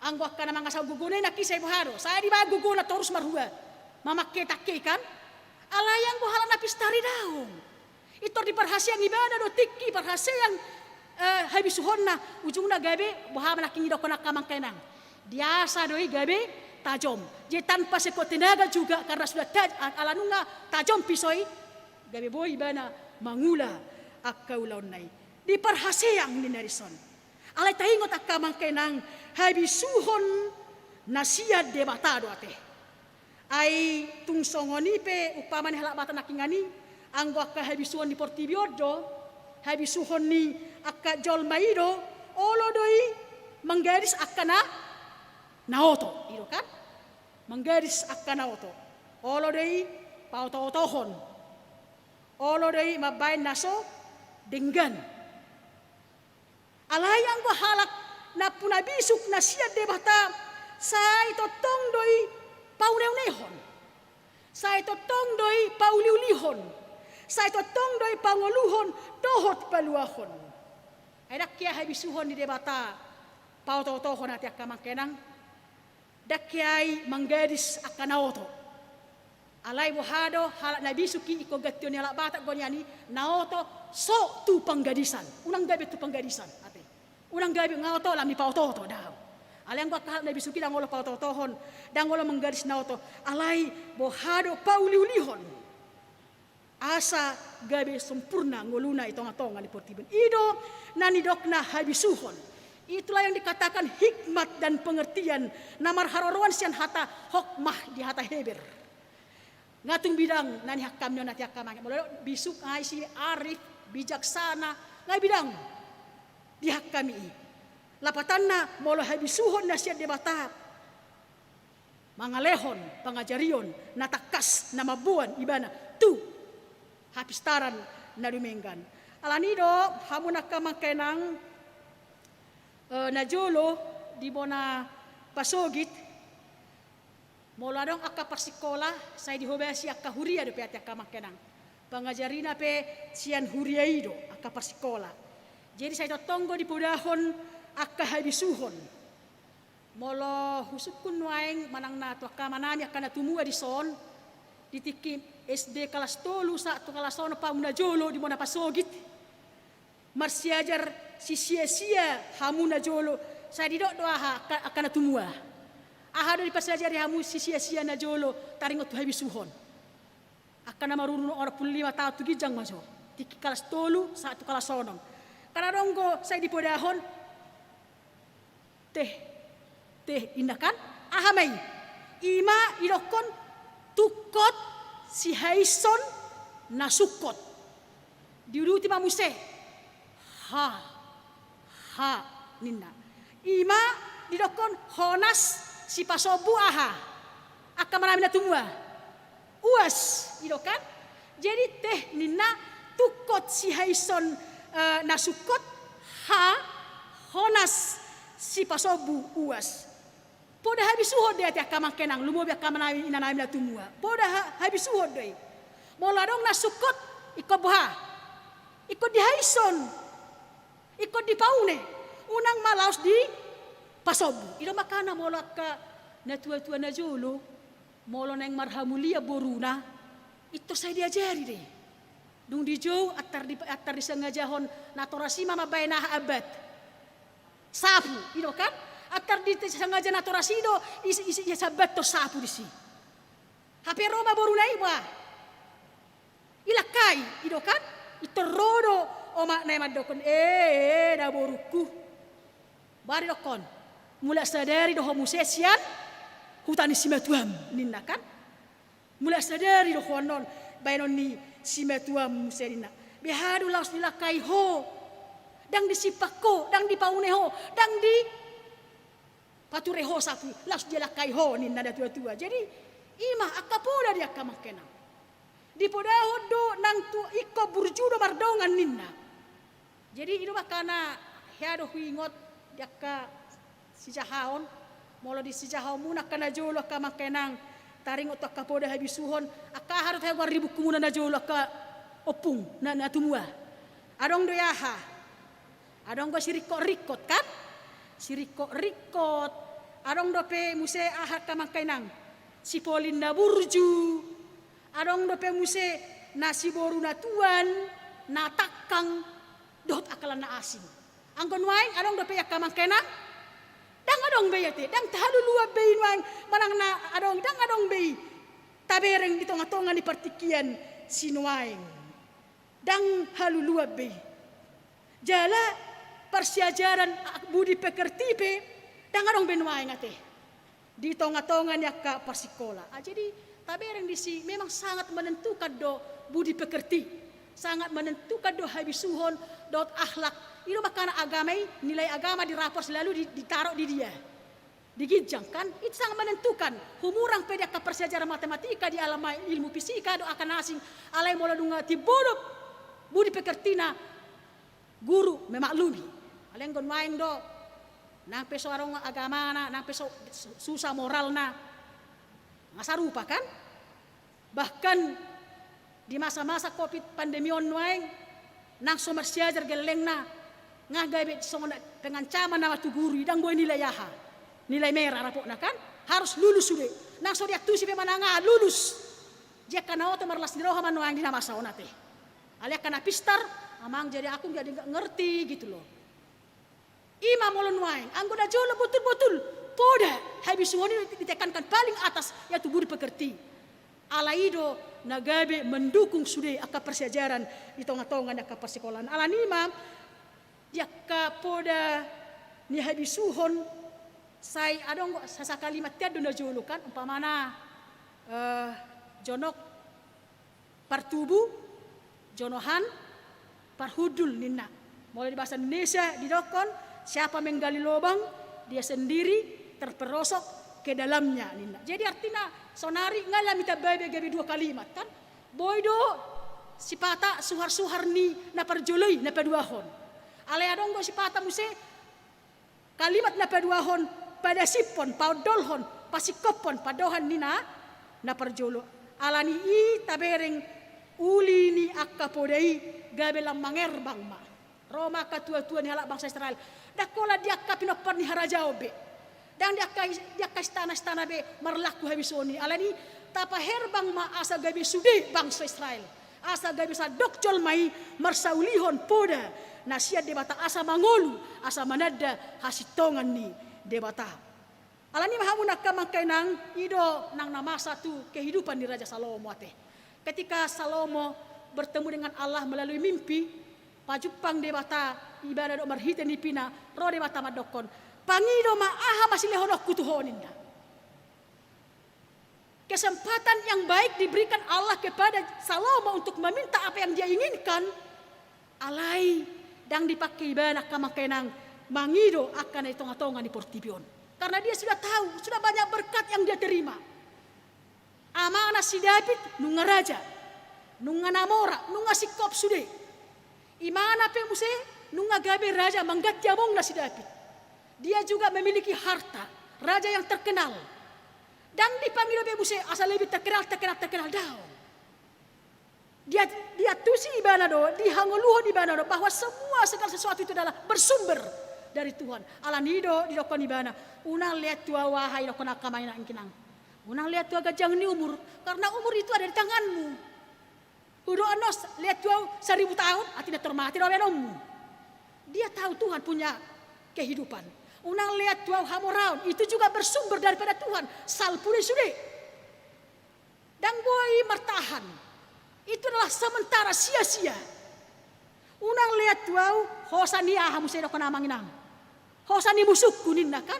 Anggo angka na mangasahon gogona i nangkin sai boha do, sai dibaen gogona torus marhua mamangke tangke i kan. Alai anggo halak na pistar i daong. Pintor diparhaseang ibana do tingki, parhaseang, eh, habisuhonna, ujungna gabe boha ma nangkin didokkon angka amang inang. Diasa do i gabe tajom. Jadi tanpa sekuat tenaga juga, karena sudah taj-, ala nunga tajom pisau i, gabe boi ibana mangula angka ulaonna i. Diparhaseang ninna dison. Alai taingot angka amang inang, habisuhon na sian Debata do ate. Ai tung songon i pe umpama ni halak Batak nangkiningan i, anggo angka habisuhon ni portibi on do, habisuhon ni angka jolma i do, olo do i manggadis angka na, na oto, i do kan? Manggadis angka na oto. Olo do i paotootohon. Olo do i mambaen na so denggan. Alai anggo halak nampuna bisuk na sian Debata, sai tongtong do i pauneunehon, sai tongtong do i pauliulihon, sai tongtong do i pangoluhon dohot paluahon. Ai ndang hea habisuhon ni Debata paotootohon ate angka amang inang. Ndang hea i manggadis angka na oto. Alai boha do halak na bisuk i, ingkon gantion ni halak Batak do nian i, na oto so tu panggadisan. Unang gabe tu panggadisan ate. Unang gabe na oto lam dipaotooto, daong. Alai anggo angka halak na bisuk i ndang olo paotootohon, ndang olo manggadis na oto. Alai boha do pauliulihon. Asa gabe sempurna ngoluna i tongatonga ni portibi on. I do na nidokna habisuhon. Itulah yang dikatakan hikmat dan pengertian, na marharoroan sian hata hokmah di hata Heber. Nga tung bidang na nihangkami on ate angka amang. Molo bisuk, ai si arif, bijaksana, nga bidang dihangkami i. Lapatanna molo habisuhon na sian Debata, mangalehon pangajarion na tangkas na mamboan ibana tu hapistaran na dumenggan. Alani i do hamu angka amang inang, eh, najolo di bona pasogit, molo adong angka parsikola sai dihobasi angka huria dope ate angka amang inang. Pangajarina pe sian huria i do angka parsikola. Jadi sai tongtong do dipodahon angka habisuhon. Molo husungkun nuaeng manang na tu angka amanami angka na tumua dison, di tingki S D kalas tolu sahat tu kalas onom hamu najolo di bona pasogit, Marsiajar sisia-sia hamu najolo, sai didok do aha angka, angka na tumua? Aha do diparsiajari hamu sisia-sia najolo taringot tu habisuhon? Angka na marumur onom pulu lima taon tu ginjang ma jo, tingki kalas tolu sahat tu kalas onom. Angka na dong do sai dipodahon, teh, teh, ninna kan? Aha ma i? I ma didokkon tungkot sihaishon na sungkot. Diuduti ma muse. Ha, ha, ninna. I ma didokkon honas sipasombu aha? Angka manami na tumua. Uas, i do kan? Jadi teh ninna tungkot sihaishon, eh, na sungkot, ha, honas sipasombu uas. Poda habisuhon do i ate angka amangke nang, lumobi angka amanami inanami na tumua. Poda ha-, habisuhon do i. Molo adong na sungkot, ingkon boha? Ingkon dihaishon. Ingkon dipaune. Unang ma laos dipasombu. I do makana molo angka natua-tua najolo, molo naeng marhamulian boruna, intor sai diajari do i. Dung dijou, antar di, antar disangajahon natoras i ma mambahen aha, ambat? Sapu, i do kan? Antar disangaja natoras i do, isi, isi, isi sambathon sapu disi. Hape ro ma boruna i, bah. Dilangkai, i do kan? Intor ro do omakna i mandokkon, "Eh, eh, da borungku." Bah didokkon, "Mulak sadari do ho muse sian huta ni simatuam," ninna kan? "Mulak sadari do ho annon bahenon ni simatuam muse," ninna. "Beha do laos dilangkai ho, ndang disimpan ho, ndang dipaune ho, ndang dipature ho sapu i, laos dilangkai ho," ninna natua-tua. Jadi i ma angka poda di angka amangke nang. Dipodahon do nang tu ingkon burju do mardongan ninna. Jadi i do makana hea do huingot di angka sijahaon, molo di sijahaonmuna angka najolo angka amangke nang, taringot tu angka poda habisuhon, angka aha do tahe goar di bukumuna najolo angka ompung, na, na tumua? Adong do i aha? Adong do siringkot-ringkot kan? Siringkot-ringkot, adong dope muse aha angka amangke nang? Sipolin na burju, adong dope muse na siboru na tuan, na tangkang, dohot angka na asing. Anggo nuaeng adong dope i angka amangke nang? Ndang adong be i ate, ndang tahaluluan be i nuaeng, manang na adong, ndang adong be i tabereng di tonga-tonga ni partingkian sinuaeng. Ndang haluluan be i. Jala parsiajaran budi pekerti pe ndang adong be nuaeng ate di tonga-tonga ni angka parsikola. Ah, jadi tabereng disi memang sangat menentukan do budi pekerti, sangat menentukan do habisuhon dohot akhlak. I do makana agama i, nilai agama di rapor selalu di, ditaruh di dia, di ginjang kan? Itu sangat menentukan. Humurang pe di angka parsiajaran matematika, di alam ilmu fisika dohot angka na asing, alai molo dung timbo do budi pekertina, guru memaklumi. Alai anggo nuaeng do, nang pe so adong agamana, nang pe so, su-, susah moralna, nga sarupa kan? Bahkan di masa-masa covid pandemi on nuaeng, nang so marsiajar gellengna, nga gabe songon pengancaman nama tu guru i, ndang boi nilai aha, nilai merah rapotna kan? Harus lulus sude. Nang so diantusi pe manang aha, lulus. Jadi angka na oto marlas ni roha ma nuaeng di na masa on ate. Alai angka na pistar, amang, jadi aku jadi nggak ngerti gitu loh. I ma molo nuaeng, anggo najolo botul-botul poda habisuhon i ditekankan paling atas, yaitu budi pekerti. Alai i do na gabe mendukung sude angka parsiajaran di tonga-tonga ni angka parsikolaan. Alani i ma di angka poda ni habisuhon, sai adong do sasakali ma tian do najolo kan, umpamana, eh, jonok partubu, jonohan, parhundul ninna. Molo di bahasa Indonesia didokkon, siapa menggali lobang, dia sendiri terperosok ke dalamnya ninna. Jadi artina sonari nga lam ditambai be gabe dua kalimat kan? Boi do sipata suhar-suhar ni na parjolo i na paduahon. Alai adong do sipata muse kalimat na paduahon, padasiphon, paondolhon, pasingkophon pandohan ni na, na parjolo. Alani i tabereng uli ni angka poda i gabe lam mangerbang ma. Ro ma angka tua-tua ni halak bangsa Israel. Ndang holan di angka pinompar ni harajaon be. Ndang di angka, di angka istana-istana be marlaku habisuhon i. Alani i tapaherbang ma asa gabe sude bangsa Israel. Asa gabe sandok jolma i marsaulihon poda na sian Debata asa mangolu, asa mananda hasintongan ni Debata. Alani i ma hamu na angka amang inang, i do nang na masa tu kehidupan ni Raja Salomo ate. Ketika Salomo bertemu dengan Allah melalui mimpi, pajumpang Debata ibana dohot marhite nipina, ro Debata mandokkon, "Pangido ma aha masilehononku tu ho," ninna. Kesempatan yang baik diberikan Allah kepada Salomo untuk meminta apa yang dia inginkan, alai ndang dipangke ibana angka amang inang mangido angka na di tonga-tonga ni portibi on. Karena dia sudah tahu, sudah banyak berkat yang dia terima. Amana si Daud nunga raja, nunga na mora, nunga singkop sude. Imana pe muse nunga gabe raja mangganti amongna si Daud. Dia juga memiliki harta, raja yang terkenal. Ndang dipangido be muse asa lebih terkenal, terkenal, terkenal, daong. Dia, diantusi ibana do, dihangoluhon ibana do bahwa semua segala sesuatu itu adalah bersumber dari Tuhan. Alani i do didokkon ibana, "Unang lean tu ahu aha," didokkon angka amang inang. "Unang lean tu ahu ganjang ni umur, karena umur itu ada di tanganmu. Hudok annon lean tu ahu seribu tahun, atina tor mate do baenonmu." Dia tahu Tuhan punya kehidupan. "Unang lean tu ahu hamoraon, itu juga bersumber daripada Tuhan, salpu do i sude. Ndang boi martahan. Itu adalah sementara, sia-sia. Unang lean tu ahu hosa ni aha muse," didokkon amang inang. "Hosa ni musukku," ninna kan.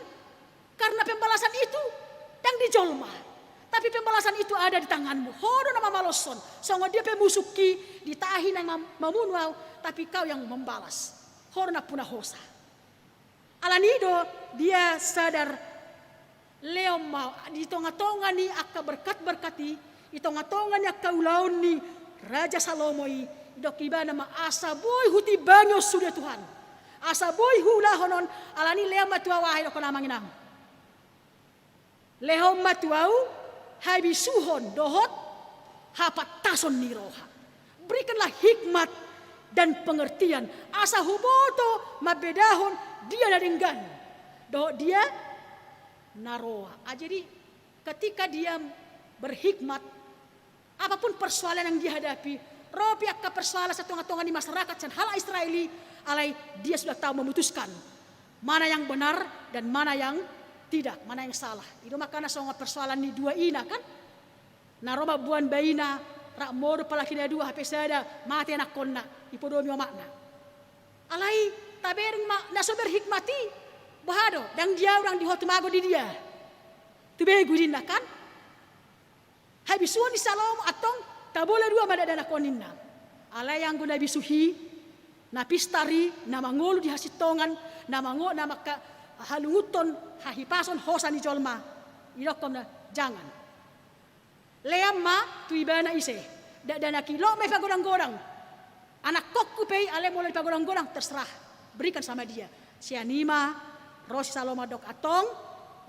Karena pembalasan itu ndang di jolma, tapi pembalasan itu ada di tanganmu. Ho do na mamaloshon. Songon dia pe musukki, ditahi na mam-, mamunu ahu, tapi kau yang membalas. Ho do nampuna hosa. Alani i do dia sadar, lehon ma di tonga-tonga ni angka berkat-berkat i, di tonga-tonga ni angka ulaon ni Raja Salomo i, didok ibana ma, "Asa boi hutimbangi on sude Tuhan. Asa boi huulahon on, alani i lehon ma tu ahu aha," didokkon amang inang. "Lehon ma tu ahu habisuhon dohot hapantason ni roha. Berikanlah hikmat dan pengertian, asa huboto mambedahon dia na denggan dohot dia na roa." Ah, jadi ketika dia berhikmat, apapun persoalan yang dihadapi, ro pe angka persoalan sian tonga-tonga ni masyarakat sian halak Israel i, alai dia sudah tahu memutuskan mana yang benar dan mana yang tidak, mana yang salah. I do makana songon persoalan ni dua ina kan. Na ro mamboan baina, rap modom apalagi na dua, hape sada, mate anakkonna, dipodomi omakna. Alai tabereng ma na so berhikmat i, boha do, ndang di ahu, ndang di ho, tumagon di dia? Tubegu ninna kan. Habisuhon ni Salomo antong, tabola dua ma dakdanak on ninna. Alai anggo na bisuhi, na pistar i, na mangolu di hasintongan, na mango-, na mangkahalungunhon hahipason hosa ni jolma, didokkon ma, jangan. Lean ma tu ibana ise. Dakdanak i, loas ma i pagodang-godang. Anakkonku pe i, alai molo dipagodang-godang, terserah. Berikan sama dia. Sian i ma ro si Salomo mandok, antong,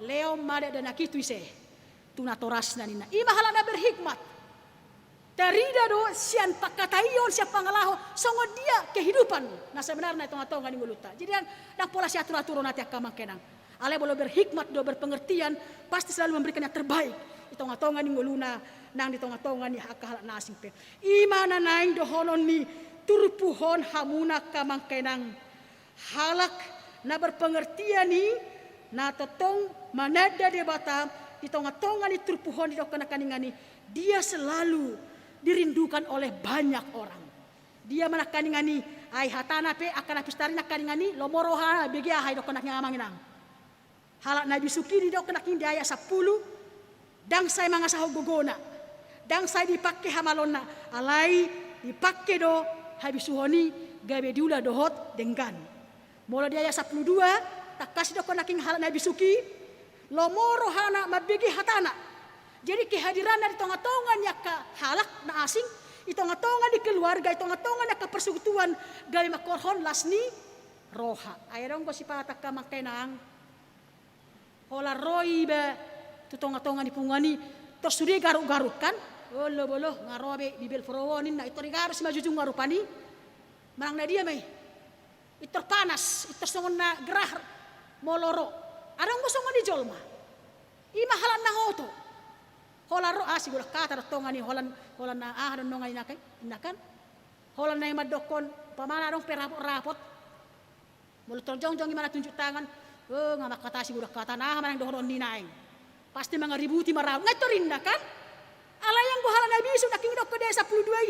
lehon ma dakdanak i tu ise? Tu natorasna ninna. I ma halak na berhikmat. Tarida do sian pangkataion, sian pangalaho, songon dia kehidupan na sebenarna di tonga-tonga ni ngolunta. Jadi ndang, ndang pola siatur-atur on ate angka amang inang. Alai molo berhikmat do, berpengertian, pasti selalu memberikan yang terbaik di tonga-tonga ni ngoluna, nang di tonga-tonga ni angka halak na asing pe. I ma na naeng dohonon ni turpuk on, hamu na angka amang inang. Halak na berpengertian i, na tongtong mananda Debata, di tonga-tonga ni turpuk on, didok angka amang inang, i, dia selalu dirindukan oleh banyak orang. Dia ma angka amang inang, ai hatana pe angka na pistar i angka amang inang, lomo roha, bege aha, didok angka amang inang. Halak na bisuk i, didok angka amang inang di ayat sampulu, ndang sai mangasahon gogona, ndang sai dipangke hamaloonna, alai dipangke do habisuhon i gabe diula dohot denggan. Molo di ayat sampulu dua, tangkas didok angka amang inang, halak na bisuk i, lomo rohana, mambege hatana. Jadi kehadiranna di tonga-tonga ni angka halak na asing, di tonga-tonga ni keluarga, di tonga-tonga ni angka persekutuan, gabe mangkorhon las ni roha. Ai adong do sipata angka amang inang. Holan ro iba tu tonga-tonga ni punguan i, tor sude garuk-garuk kan. Olo, bolo, nga ro be Bibel Pro on ninna, i tor digaruk simanjujung nga rupani. Manang na dia ma i. I tor panas, i tor songon na gerah molo ro. Adong do songon i jolma. I ma halak na oto. Holan ro, ah, sigodang hata do tongon i, holan, holan na aha do nongan i, inna kan? Holan na i mandokkon, umpamana adong pe rapot-rapot. Molo tor jongjong imana tunjuk tangan, eh, nga mangkatai sigodang hata, na aha ma naeng dohonon ni naeng. Pasti mangaributi ma ra, nga i tor inna kan? Alai anggo halak na bisuk nangkin didokkon di ayat sampulu dua i,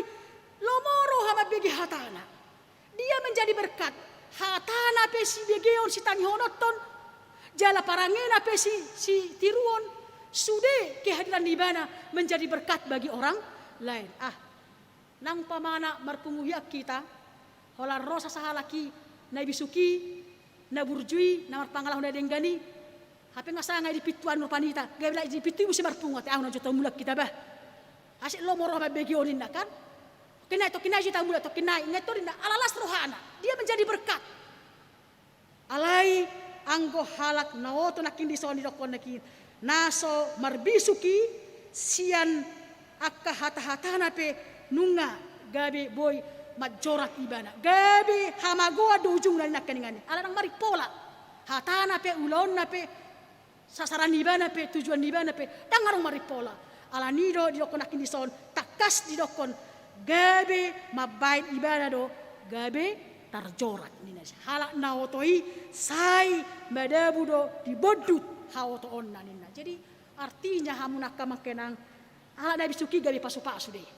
lomo roha mambege hatana. Dia menjadi berkat. Hatana pe sibegeon, sitangihononhon, jala parangena pe si, sitiruon, sude kehadiran ni ibana menjadi berkat bagi orang lain. Ah, nang umpamana marpungu hian hita, holan ro sasahalak i, na bisuk i, na burju i, na marpangalaho na denggan i, hape nga sanga i di pintu anur panita, gabe lai di pintu i muse marpungu, ate, ahu na jo tamulak hita bah. Asa lomo roha mambege on, inna kan? Tongkin nai, tongkin nai jo tamulak, tongkin nai, nga i tor inna, ala las rohana, dia menjadi berkat. Alai anggo halak na oto nangkin dison didokkon nangkin, na so marbisuk i, sian angka hata-hatana pe nunga gabe boi manjorat ibana. Gabe hamagoan do ujungna, ninna nangkaningan i. Ala ndang marimpola hatana pe, ulaonna pe, sasaran ni ibana pe, tujuan ni ibana pe, ndang adong marimpola. Alani i do didokkon nangkin dison, tangkas didokkon, gabe mambaen ibana do gabe tarjorat, ninna. Halak na oto i sai madabu do di bondut haotoonna, ninna. Jadi artinya, hamu na angka amang inang, halak na bisuk i gabe pasu-pasu do i.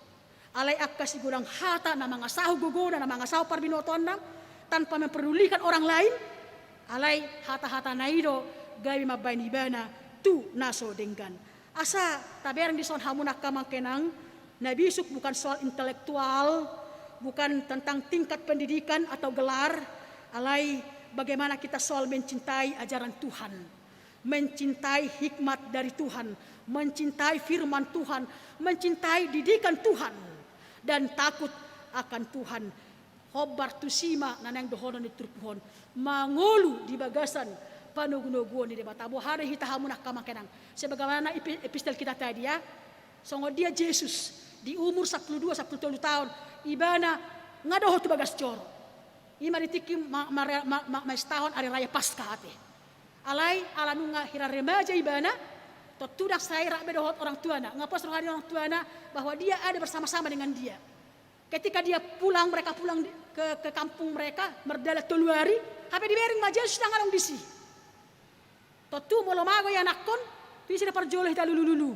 Alai angka sigodang hata na mangasahon gogona, na mangasahon parbinotoanna, tanpa memperdulikan orang lain, alai hata-hatana i do gabe mambaen ibana tu na so denggan. Asa tabereng dison, hamu na angka amang inang, na bisuk bukan soal intelektual, bukan tentang tingkat pendidikan atau gelar, alai bagaimana kita soal mencintai ajaran Tuhan, mencintai hikmat dari Tuhan, mencintai firman Tuhan, mencintai didikan Tuhan, dan takut akan Tuhan. Hombar tusi ma na naeng dohonon ni turpuk on, mangolu di bagasan panogunoguon ni Debata. Boha do hita, hamu na angka amang inang? Sebagaimana epi-, epistel kita tadi, ya. Songon dia Jesus di umur sampulu dua, sampulu tolu taon, ibana nga dohot tu bagas joro. I ma di tingki ma-, ma-, ma-, ma-, maestahon ari raya Paskah, ate. Alai ala nunga hira remaja ibana, tontu ndang sai rap be dohot orang tuana. Nga pos roha ni orang tuana bahwa dia ada bersama-sama dengan dia. Ketika dia pulang, mereka pulang di, ke, ke kampung mereka, mardalan tolu ari, hape dibereng ma Jesus ndang adong disi. Tontu molo mago ianakhon, tu ise do parjolo hita lulululu?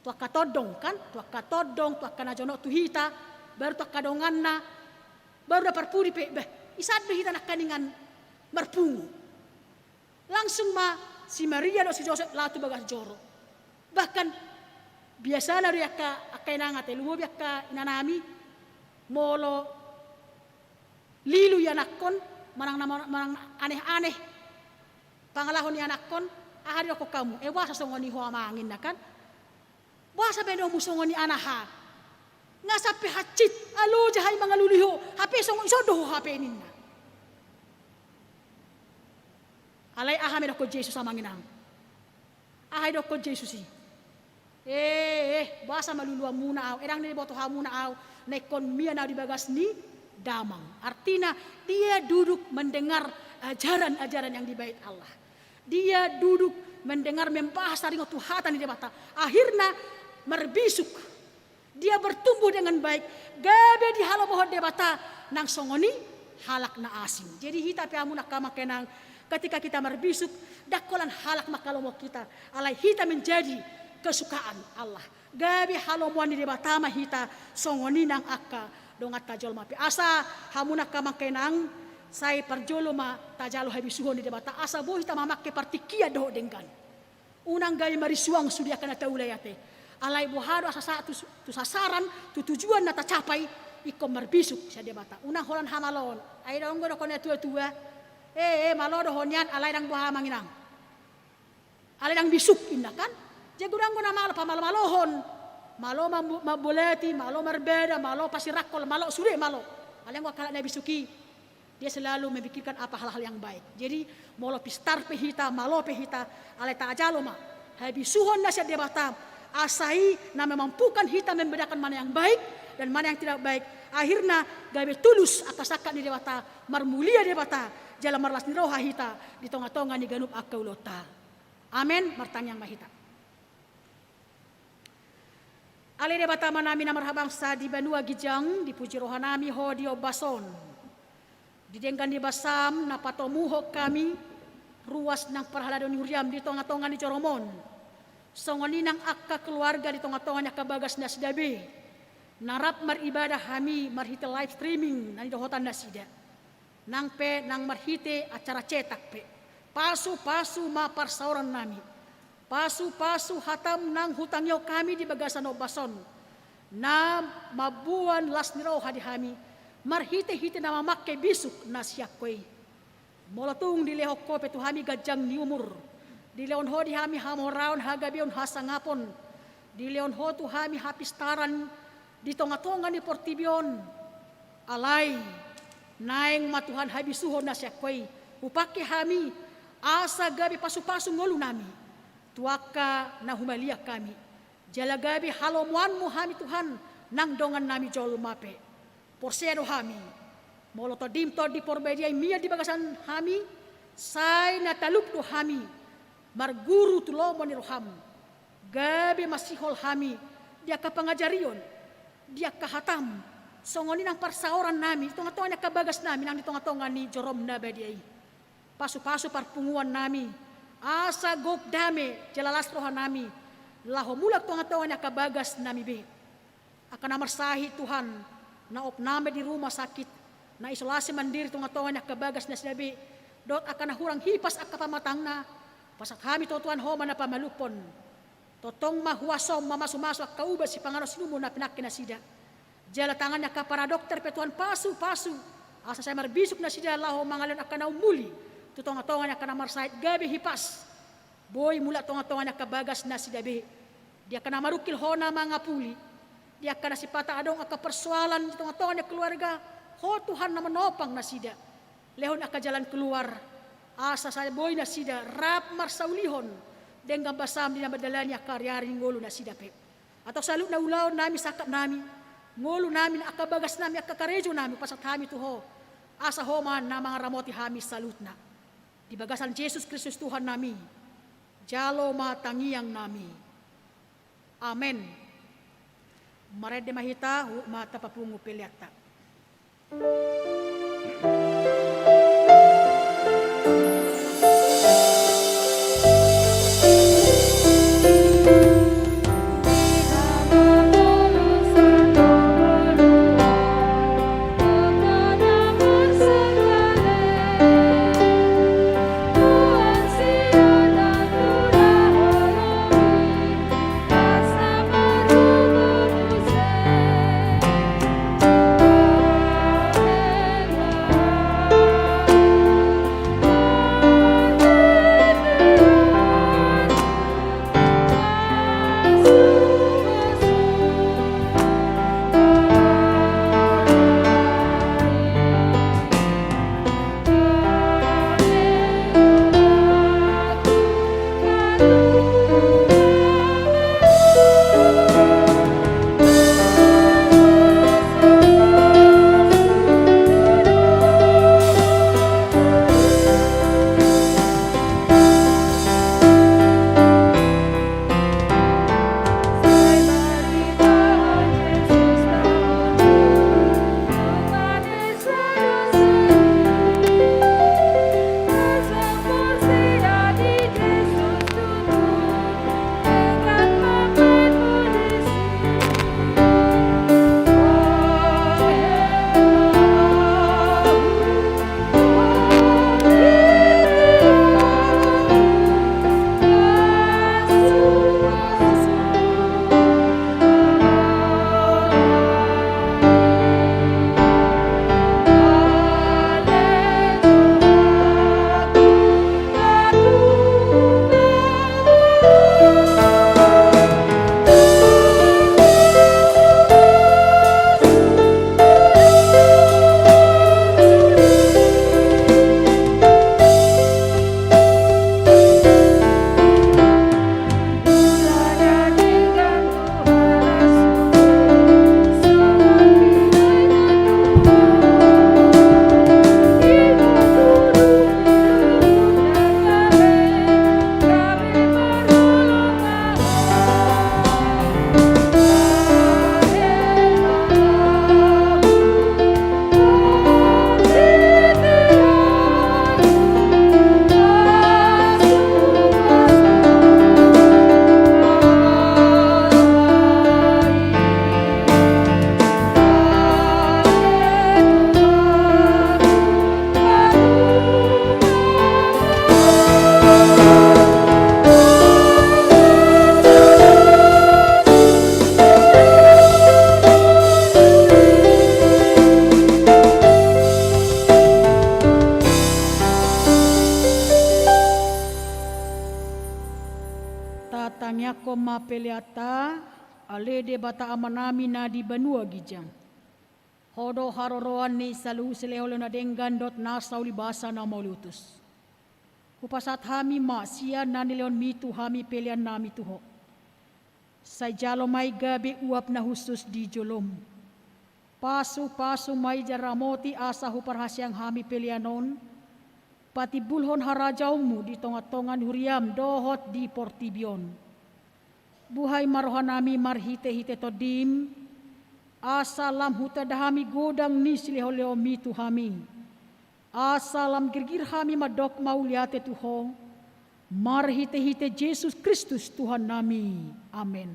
Tu angka tondong, kan? Tu angka tondong, tu angka na jonok tu hita, baru tu angka donganna, baru na parpudi pe, bah, i san do hita nangkaningan marpungu. Langsung ma si Maria dohot si Josep laho tu bagas joro. Bahkan biasana do i angka, angka inang, ate, lumobi angka inanami, molo lilu ianakhon, manang na, manang aneh-aneh pangalaho ni anakhon, aha didokkon hamu? Eh, boasa songon i ho amang, ninna kan? Boasa baenonmu songon i anaha? Nga sampe hansit, alo, jaha i mangalului ho, hape songon i, songon i do ho hape, ninna. Alai aha ma didokkon Jesus, amang inang? Aha didokkon Jesus i? Eh, eh, boasa maluluanmuna ahu? Eh, ndang diboto hamuna ahu na ingkon mian ahu di bagas ni damang? Artina, dia duduk mendengar ajaran-ajaran yang dibaen Allah. Dia duduk mendengar, membahas, taringot tu hata ni Debata. Akhirna marbisuk. Dia bertumbuh dengan baik, gabe dihalomohon Debata nang songon i halak na asing. Jadi hita pe, hamu na angka amang inang, ketika kita marbisuk, ndang holan halak manghalomohon hita, alai hita menjadi kesukaan Allah. Gabe halomoan ni Debata ma hita songon i nang angka donganta jolma pe. Asa hamu na angka amang inang, sai parjolo ma tajalo habisuhon ni Debata, asa boi hita mamangke partingkian dohot denggan. Unang gabe marisuang sude angka na taula i, ate. Alai boha do asa sa-, tu, tu sasaran, tu tujuan na tacapai, ingkon marbisuk sian Debata. Unang holan hamaloon. Ai dong do dohonon ni natua-tua, eh, eh, malo do ho nian, alai ndang boha, amang inang. Alai ndang bisuk, ninna kan? Jadi unang do na malo, pamalo-malohon. Malo mambu-, mambolati, malo marbada, malo pasirangkol, malo sude, malo. Alai anggo angka halak na bisuk i, dia selalu memikirkan apa hal-hal yang baik. Jadi, molo pistar pe hita, malo pe hita, alai tajalo ma habisuhon na sian Debata, asa i na memampukan hita membedakan mana yang baik dan mana yang tidak baik. Akhirna gabe tulus angka sangkap ni Debata, marmulia Debata, jala marlas ni roha hita di tonga-tonga ni ganup angka ulaonta. Amen. Martangiang ma hita. Ale Debata Amanami na marhabangsa di banua ginjang, dipuji rohanami Ho di ombas on. Di denggan ni basam na patomuhon hami ruas nang parhalado ni huriam di tongatonga ni jorom on. Songon i nang angka keluarga di tongatonga ni angka bagas nasida be. Na rap maribadah hami marhite live streaming na nidohotan nasida. Nang pe nang marhite acara cetak pe. Pasupasu ma parsaorannami. Pasupasu hatam nang hutangihon hami di bagasan ombas on. Na mamboan las ni roha di hami. Marhitehite na mamangke bisuk na sian Ho i. Molo tung dilehon Ho pe tu hami ganjang ni umur. Dilehon Ho di hami hamoraon, hagabeon, hasangapon. Dilehon Ho tu hami hapistaran di tongatonga ni portibi on. Alai naeng ma Tuhan habisuhon na sian Ho i hupangke hami asa gabe pasupasu ngolunami tu angka na humaliang hami. Jala gabe halomoanmu hami Tuhan nang dongannami jolma pe. Porsea do hami. Molo Tondim Tondi Porbadia i mian di bagasan hami, sai na talup do hami marguru tu lomo ni roham. Gabe masihol hami di angka pangajarion, di angka hatam, songon i nang parsaorannami di tongatonga ni angka bagasnami nang di tongatonga ni jorom na badia i. Pasupasu parpunguannami, asa gok dame jala las rohanami, laho mulak tongatonga ni angka bagasnami be. Angka na marsahit Tuhan, na opname di rumah sakit, na isolasi mandiri tongatonga ni angka bagas nasida be, dohot angka na hurang hipas angka pamatangna, pasahat hami tu Ho Tuhan, Ho ma na pamalumhon. Tongtong ma huasom mamasumasu angka ubat sipanganon sinumon na pinangke nasida. Jala tangan ni angka para dokter pe Tuhan pasupasu, asa sai marbisuk nasida laho mangalehon angka na umuli tu tongatonga ni angka na marsahit gabe hipas. Boi mulak tongatonga ni angka bagas nasida be. Di angka na marungkil Ho na mangapuli. Di angka na sipata adong angka persoalan di tongatonga ni keluarga, Ho Tuhan na manopang nasida. Lehon angka jalan keluar. Asa sai boi nasida rap marsaulihon denggan basam di na mandalani angka ariari ni ngolu nasida pe. Antong saluhutna ulaonnami, sangkapnami, ngolunami, angka bagasnami, angka karejonami, pasahat hami tu Ho. Asa Ho ma na mangaramoti hami saluhutna. Di bagasan Jesus Kristus Tuhannami, jalo ma tangiangnami. Amen. Marende ma hita, huhut ma tapapungu peleanta. Homa peleanta, ale Debata Amanami na di banua ginjang. Ho do haroroan ni saluhut silehonlehon na denggan dohot nasa ulibasa na mauliutus. Hupasahat hami ma sian na nilehonmi tu hami peleannami tu Ho. Sai jalo ma i gabe uap na hushus di jolom. Pasupasu ma i jala ramoti asa huparhaseang hami pelean on patimbulhon harajaonmu di tongatonga ni huriam dohot di portibi on. Buhai ma rohanami marhitehite Tondim, asa lam hutanda hami godang ni silehonlehonmi tu hami. Asa lam girgir hami mandok mauliate tu Ho, marhitehite Jesus Kristus Tuhannami. Amen.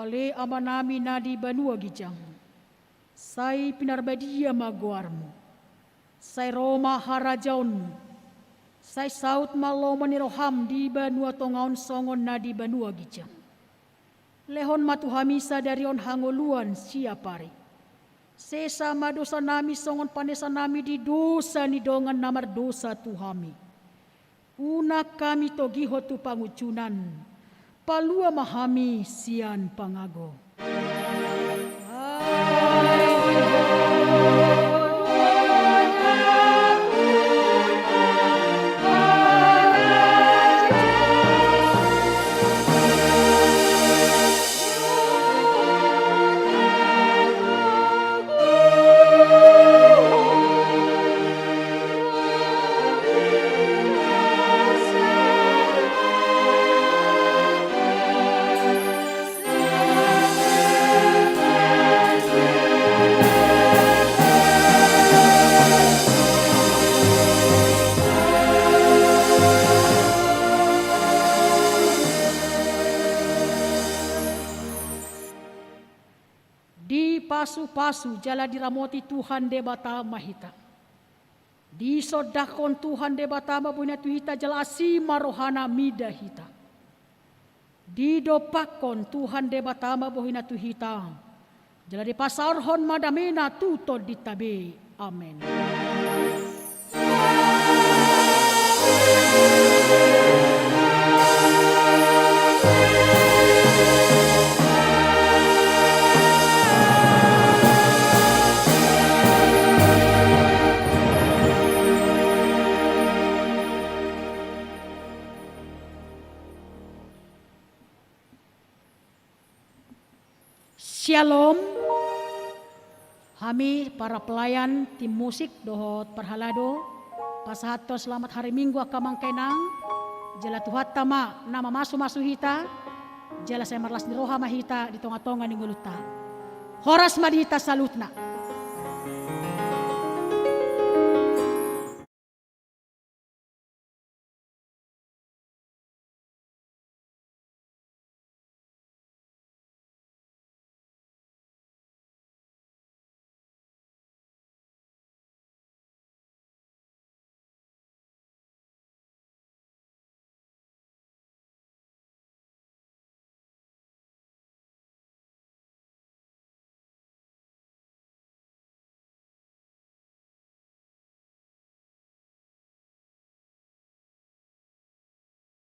Ale Amanami na di banua ginjang, sai pinarbadia ma goarmu. Sai ro ma harajaonmu. Sai saut ma lomo ni roham di banua tonga on songon na di banua ginjang. Lehon ma tu hami sadari on hangoluan siapari. Sesa ma dosanami songon panesanami di dosa ni dongan na mardosa tu hami. Unang hami togihon tu pangunjunan. Palua ma hami sian pangago. Dipasupasu jala diramoti Tuhan Debata ma hita. Disondangkon Tuhan Debata ma bohina tu hita jala asi ma rohana mida hita. Didompakkon Tuhan Debata ma bohina tu hita jala dipasaorhon ma damena tu tondinta be. Amen. Syalom. Hami para pelayan, tim musik dohot parhalado, pasahathon selamat hari Minggu angka amang inang. Jala Tuhanta ma na mamasumasu hita. Jala sai marlas ni roha ma hita di tongatonga ni ngolunta. Horas ma di hita saluhutna.